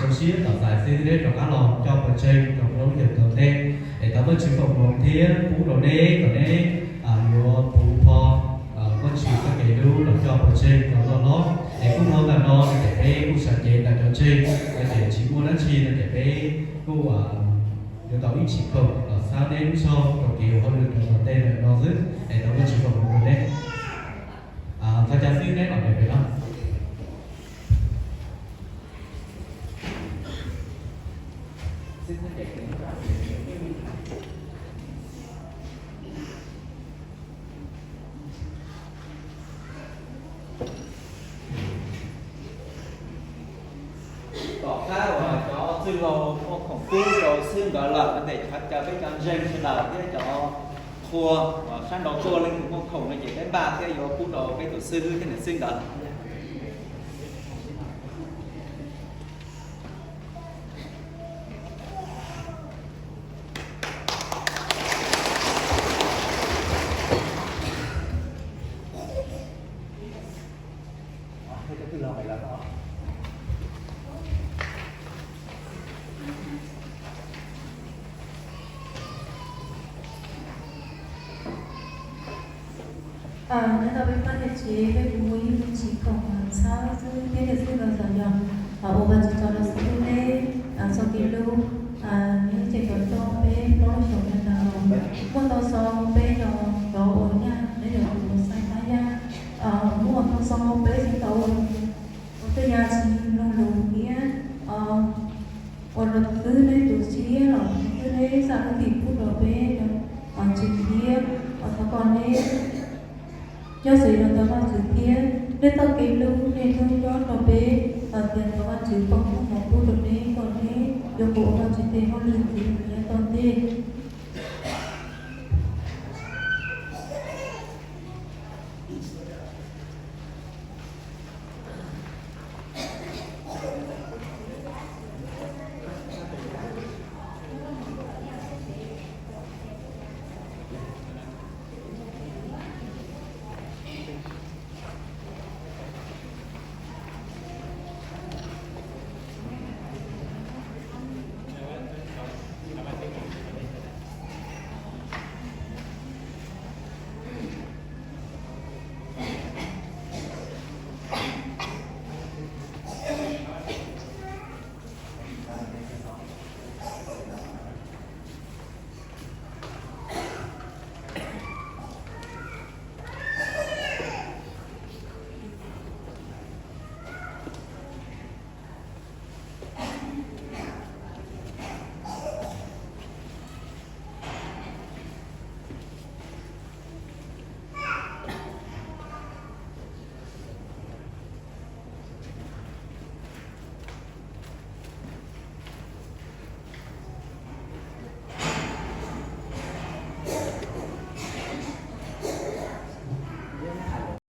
Zoo siab tau xaiv xib hwb neb rov qab los coj pawg ntseeg rau lub caij tom ntej, es thov Vajtswv foom hmoov thiab pub rau neb kom neb yuav puv pho Vajtswv txoj kev hlub los coj pawg ntseeg rau loj hlob. Es kuj dhau ntawm no no ces peb kuj sawv cev ntawm cov ntseeg no ces tsis muaj dab tsi no ces peb kuj yuav tau ib tsim khoom los txhawb neb lub zog rau kev ua hauj lwm rau tom ntej ntawm no xwb. Es thov Vajtswv foom hmoov rau neb. Thov caw xib hwb neb los pem no. Tom qab uas cov txwj laug muaj khoom pub rau xib hwb nkawd lawm no ces thov caw peb cov ntseeg sawv daws thiab cov qhua uas sab nraud tuaj leej twg muaj khoom no ces peb npaj thiab yuav pub rau peb tus xib hwb thiab nws xib hwb nkawd. Nyob rau peb pab niam tsev peb kuj muaj ib lub tsim khoom txhawb xwb thiab niam xwb los txawm yog ua Vajtswv tsaug rau xib hwb neb txoj kev hlub, neb tseem tos coj peb plaub xyoos no los muaj tau xaus peb yog cov uas yaj, neb yog tus uas xaiv tab yaj, muaj tau xaus peb tsis tau ua tej yam tsis mloog lus thiab ua rau twb neb tus siab los twb neb zaj lub tim pub rau peb cov tswv thiab thov kom neb nyob txawv yog tau Vajtswv thiab neb txoj kev hlub neb hlub nyob rau peb, tias thov Vajtswv foom koob hmoov pub rau neb kom neb yuav ua Vajtswv tej hauj lwm ntxiv mus yav tom ntej.